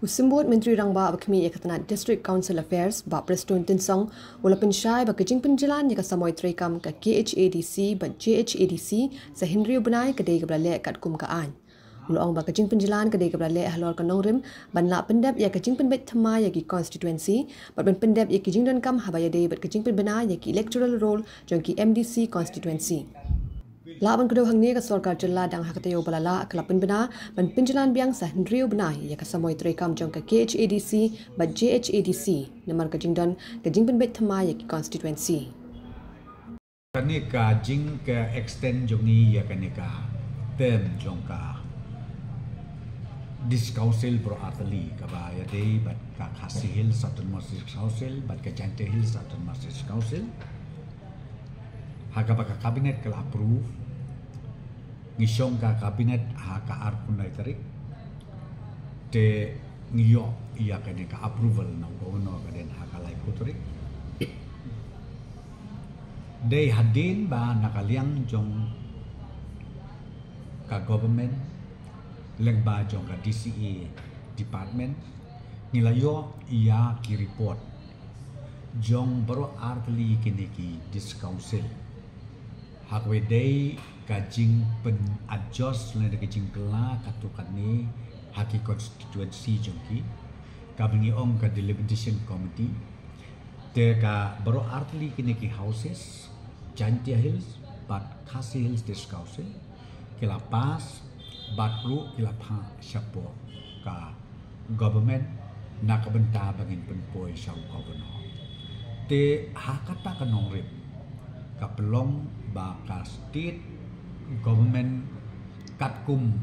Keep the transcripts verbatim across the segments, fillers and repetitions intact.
U Symbud Myntri Rangbah ba khmih ïa ka tnat District Council Affairs, Bah Prestone Tynsong, u la pynshai ba ka jingpynjlan ïa ka samoi treikam ka K H A D C bad J H A D C sa hynriew bnai ka dei kaba la leh katkum ka aiñ. U la ong ba ka jingpynjlan ka dei kaba la leh halor ka nongrim ban lah pyndep ïa ka jingpynbeit thymmai ïa ki constituency bad ban pyndep ïa ki jingdonkam haba ïadei bad ka jingpynbna ïa ki electoral roll jong ki M D C constituency. Lah ban kdew hangne, ka sorkar jylla dang ha ka taïew ba la lah ka la pynbna ban pynjlan biang sa hynriew bnai ïa ka samoi treikam jong ka K H A D C bad J H A D C namar ka jingdon ka jingpynbeit thymmai ïa ki constituency. Kane ka jing ka extend jong ngi ïa kane ka term jong ka District Council baroh artylli, kaba ïadei bad ka Khasi Hills Autonomous District Council bad ka Jaintia Hills Autonomous District Council. Ha kaba ka cabinet ka la approve, ngi shong ka cabinet ha ka arphew lai tarik. Te ngi ïoh ïa kane ka approval na u governor ka dei ha ka laiphew tarik. Dei hadien ba na ka liang jong ka government lyngba jong ka D C A department, ngi la ïoh ïa ki report jong baroh artylli kine ki District Council. Ha kawei dei ka jingpynadjust lane ka jingkylla katto katne ha ki constituency jong ki, kaba ngi ong ka delimitation committee. Te ka baroh artylli kine ki houses, Jaintia Hills bad Khasi Hills District Council, ki la pass bad ruh ki la phah shapoh ka government na ka bynta ba ngin pynpoi sha u governor. Te ha kata ka nongrim, ka pynlong ba ka state government katkum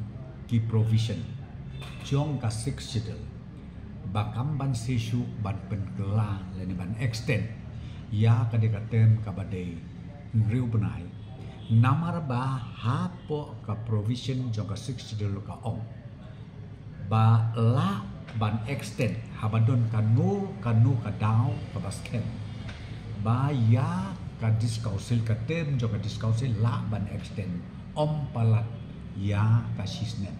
ki provision jong ka Sixth Schedule, ba kam ban shisha ban pynkylla lane ban extend ïa ka dei ka term kaba dei hynriew bnai. Namar ba hapoh ka provision jong ka Sixth Schedule ka ong ba lah ban extend haba don kano kano ka daw kaba skhem ba ïa ka District Council, ka term jong ka District Council lah ban extend ym palat ïa ka shisnem,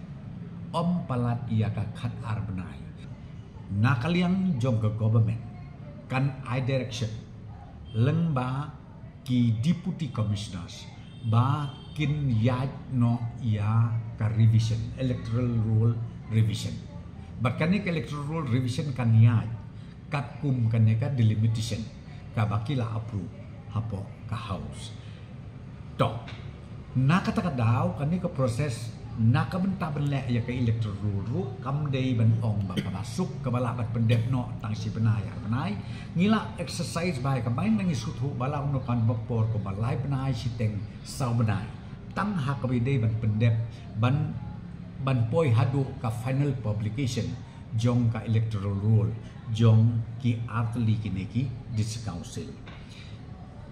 ym palat ïa ka khat ar bnai. Na ka liang jong ka government kan ai direction lyngba ki deputy commissioners ba kin ïaid noh ïa ka revision, electoral roll revision. Bad kane ka electoral roll revision kan ïaid katkum kane ka delimitation kaba ki la approve hapoh ka House. To, na kata ka daw kane ka process na ka bynta ban leh ïa ka electoral roll ruh kam dei ban ong ba kaba suk kaba lah ban pyndep noh tang shi bnai ar bnai. Ngi la exercise bha ïa ka, mynta ngi sngewthuh ba la kumno kan bapor kumba lai bnai shiteng saw bnai. Tang ha kaba ïadei ban pyndep ban ban poi haduh ka final publication jong ka electoral roll jong ki artylli kine ki District Council.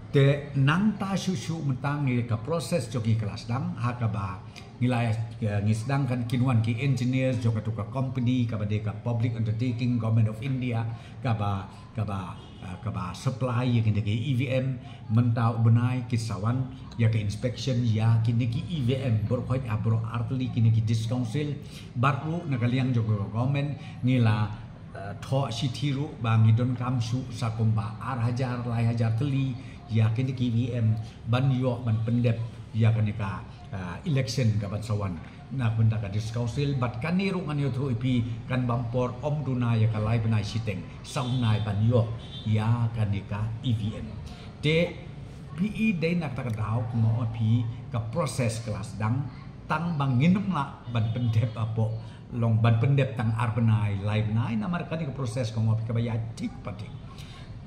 Te nangta shuh shuh mynta ngi ka process jong ngi ka la sdang ha kaba ngi la, eh, ngi sdang kan kin wan ki engineers jong katu ka company kaba dei ka Public Undertaking Government of India kaba kaba, ah, kaba supply ïa kine ki E V M. Mynta u bnai ki sa wan ïa ka inspection ïa kine ki E V M baroh khoit ha baroh artylli kine ki District Council. Bad ruh na ka liang jong ka government ngi la, ah, thoh shithi ruh ba ngi donkam shuh sa kumba ar hajar lai hajar tylli ïa kine ki E V M ban ïoh ban pyndep ïa kane ka, ah, election kaban sa wan na ka bynta ka District Council. Bad kane ruh ngan ïathuh ïa phi kan bam por ym duna ïa ka lai bnai shiteng saw bnai ban ïoh ïa kane ka E V M. Te phi i dei na kata ka daw kumba ong ïa phi ka process ka la sdang, tang ba ngin ym lah ban pyndep hapoh long ban pyndep tang ar bnai lai bnai namar kane ka process kumba ong ïa phi kaba ïaid thik pa thik.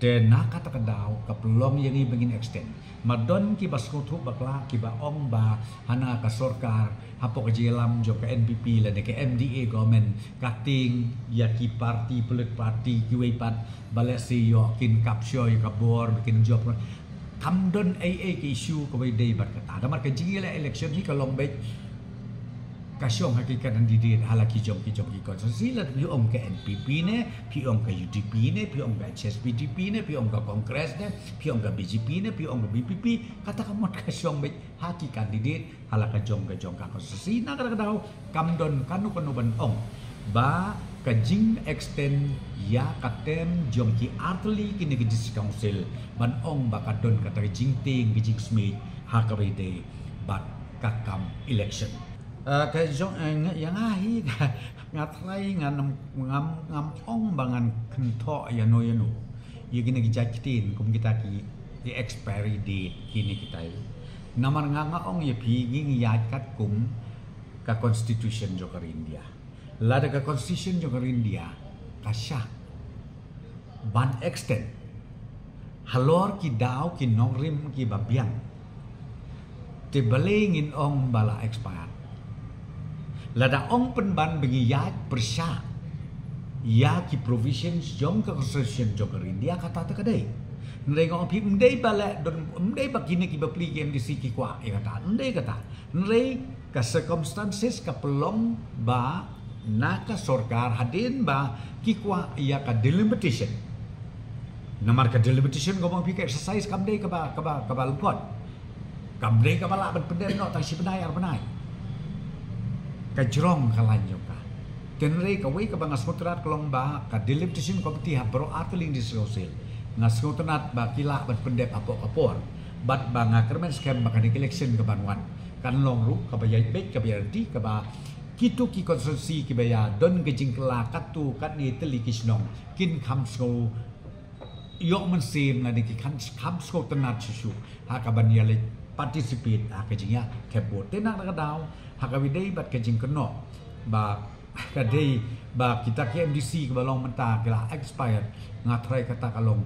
Te na kata ka daw ka pynlong ïa ngi ba ngin extend. Mar don kiba sngewthuh bakla kiba ong ba hana ka sorkar hapoh ka jingïalam jong ka N P P lane ka M D A government ka tieng ïa ki party, political party kiwei pat ba lehse ïoh kin capture ïa ka bor ba kin jop. Kam don ei ei ka issue kaba ïadei bad kata. Namar ka jingïaleh election hi ka long beit ka shong ha ki candidate ha la ki jong ki jong ki constituency, la phi ong ka N P P ne, phi ong ka U D P ne, phi ong ka H S P D P ne, phi ong ka Congress ne, phi ong ka B J P ne, phi ong ka V P P, kata ka mut ka shong beit ha ki candidate ha la ka jong ka jong ka constituency. Na kata ka daw kam don kano kano ban ong ba Ka jing extend ïa ka term jong ki artylli kine ki District Council ban ong ba ka don kata ka jingtieng ka jingsmit ha kaba ïadei bad ka kam election. Uh, ka jong uh, ïa nga hi nga trai ngam ngam ngam ong ba ngan kynthoh ïa no ïa no ïa kine ki jait ktien kum kita ki, ki expiry date kine kita. Namar nga nga ong ïa phi ngi ngi ïaid katkum ka constitution jong ka India. Lada ka constitution jong ka India ka shah ban extend halor ki daw ki nongrim kiba biang. Te balei ngin ong ba la expire? Lada ong pynban ba ngi ïaid pyrshah ïa ki provisions jong ka constitution jong ka India kata te ka dei. Hynrei nga ong phi ym dei ba leh don ym dei ba kine kiba plie ki M D C ki kwah ïa kata. Ym dei kata. Hynrei ka circumstances ka pynlong ba na ka sorkar hadien ba ki kwah ïa ka delimitation. Namar ka delimitation ka bang phi ka exercise kam dei kaba kaba kaba lyngkot. Kam dei kaba lah ban pyndep noh tang shi bnai ar bnai. Ka jrong ka lain jong ka. Te hynrei kawei kaba nga sngewtynnat ka long ba ka delimitation committee ha baroh artylli ki District Council nga sngewtynnat ba ki lah ban pyndep hapoh ka por. Bad ba nga kyrmen skhem ba kane ka election kaban wan kan long ruh kaba ïaid beit kaba ïaid kaba kito ki constituency kiba ïa don ka jingkylla katto katne tylli ki shnong kin kham sngew ïoh mynsiem lane ki kham kham sngewtynnat shuh shuh ha kaban ïaleit participate ha ka jingïa thep vote. Te na kata ka daw ha kaba ïadei bad ka jingkynnoh ba ka dei ba kita ki M D C kiba long mynta ki la expire, nga trai kata ka long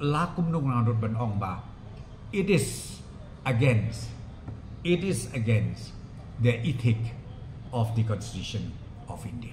la kumno nga dot ban ong ba it is against it is against the ethic of the Constitution of India.